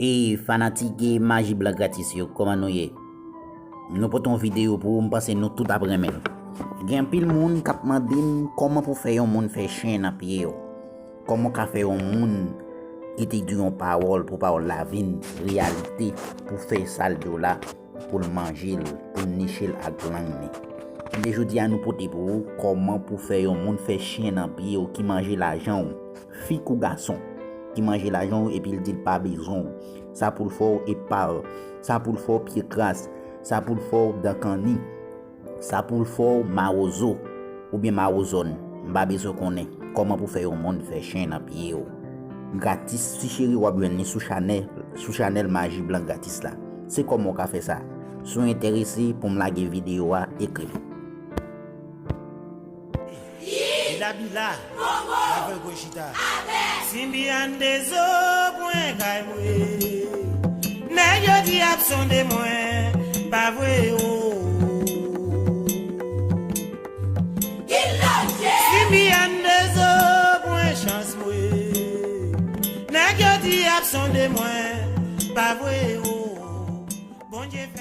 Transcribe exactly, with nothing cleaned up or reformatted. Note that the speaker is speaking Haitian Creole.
E fanatik Maji Blan Gratis yo, kòman nou ye? Nou pote yon videyo pou ou, m panse nou tout ap renmen l. Gen anpil moun k ap mande m kòman pou fè yon moun fè chen nan pye yo. Kòman w ka fè yon moun ki te di yon pawòl pou pawòl la vin reyalite, pou fè sa l di w la, pou l manje l, pou l niche l ak lang li. Ebyen jodi a nou pote pou ou kòman pou fè yon moun fè chen nan pye w ki manje lajan w, fi kou gason, ki manje lajan w epi l di l pa bezwen w. Sa pou l fè w epa l, sa pou l fè w pye kras, sa pou l fè w dan kanni, sa pou l fè w mawozo oubyen mawozòn. M pa bezwen konnen kòman pou fè yon moun fè chen nan pye w. Gratis, ti cheri, w ap jwenn li sou chanèl, sou chanèl Maji Blan Gratis la. Se kòman w ka fè sa. Si w enterese pou m lage videyo a, ekri m. Bila bila, la voye chita. Simbi an de zo pwen kay mwen. Nèg yo di ap sonde mwen, pa vre o. Simbi an de zo pwen chans mwen. Nèg yo di ap sonde mwen, pa vre o. Bondye fè